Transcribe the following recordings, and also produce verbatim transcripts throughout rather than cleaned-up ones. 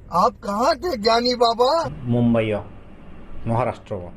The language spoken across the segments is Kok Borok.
आप कहाँ थे ज्ञानी बाबा? Mumbai o, Maharashtra o.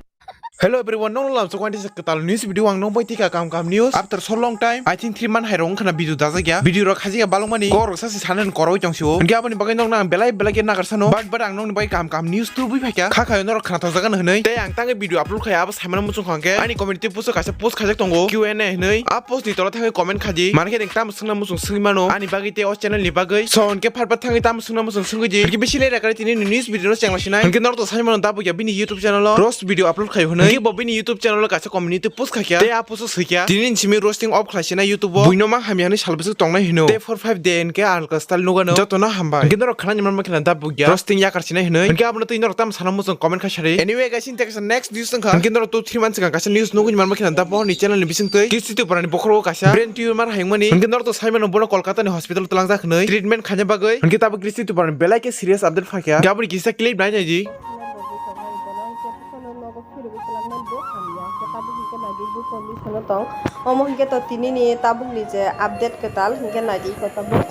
Hello everyone, nong lam so kwandi se kwtal news video ang nong bai tika kam kam news. After so long time, I think three month hai rong khana video dajak ya. Video rok khaji ya balong mani. Kok rok sasi sanen koroi tong sio. Hingke aboni bagwi nong nang belai belai ke nagar sano. But but ang nong bai kam kam news tu bui phaikya. Kha khayo norok khana thajak ano hinui. Tei ang tangi video upload khai abo saimano muchung khangke. Ani community post o kaisa post khajak tongo. Q and A hinui. A post ni tola thangwi comment khaji. Manke ning tam swngna muchung swngwi mano. Ani bagwi tei o channel ni bagwi. So hingke phat phat thangwi tam swngna muchung swngwi di. Hingke bisi le rakari tini ni news video no chengla sinai. Hingke norok to saimano dabo ya bini YouTube channel o roast video upload khai hinui. Hingke bo bini YouTube channel o kaisa community post khaikya. Tei a post o swikya. Tini ni simi roasting off khlai sinai YouTube o. Buino mang hamya hinui sal bwswk tongnai hino. Tei four five day hingke alka style nugano. Joto no hambai. Hingke norok khana ni manma khena dabo ya. Roasting yakar sinai hinui. Hingke abono tei norok tam sana muchung comment khai sari. Anyway guys, in teksa next news wngkha. Hingke norok two three months swkang kaisa news nugwi manma khena dabo ni channel ni bising twi. Kisti Tripura ni bokhoro kaisa brain tumor hayungmani. Hingke norok to saimano bono Kolkata ni hospital tlangjak hinui treatment khaina bagwi. Hingke tabuk Kisti Tripura ni belai ke serious update phaikya. Hingke aboni kisa clip nai nai di. Omo hingke to tini ni tabuk ni je update kwtal hingke nai di ko tabuk.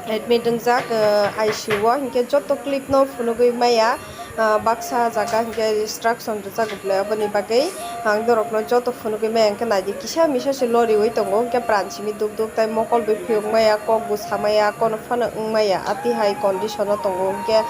Admit wngjak, eh, I C U o hingke joto clip no phunugwi maya, ah, baksa jaga hingke instruction rijak bwle aboni bagwi ang norok no joto phunugwi maya hingke nai di kisa misa se loriwi tongo hingke pran simi duk duk tei mokol bai phiyok maya kok bo samaya kono phano wng maya ati hai condition o tongo hingke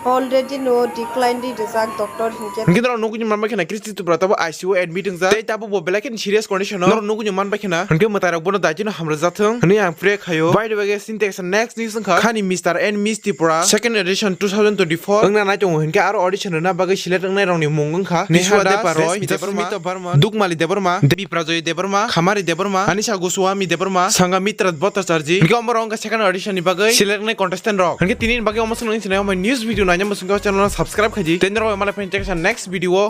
already no decline ri rijak doctor hingke. Hingke norok nugwi manma khena Kisti Tripura tabuk I C U o admit wngjak tei tabuk bo belai kheno serious condition o norok nugwi manbai khena hingke mwtai rok bono daitino hamrwjak thung hinui ang pray khaio. By the way guys, in teksa next news wngkha khani Mister and Miss Tripura second edition two thousand twenty-four wngna nai tongo hingke aro audition rwna bagwi select wngnai rokni mung wngkha Niswa Debbarma, Dukmali Debbarma, Devi Prajoy Debbarma, Khamari Debbarma, Anisha Goswami Debbarma, Sangamitra Bhattacharjee. Hingke omorok wngkha second audition ni bagwi select wngnai contestant rok. Hingke tini ni bagwi omo swngno wngsinai omo news video naina muchungkhe o channel no subscribe khaidi. Tei norok malai phai next video o.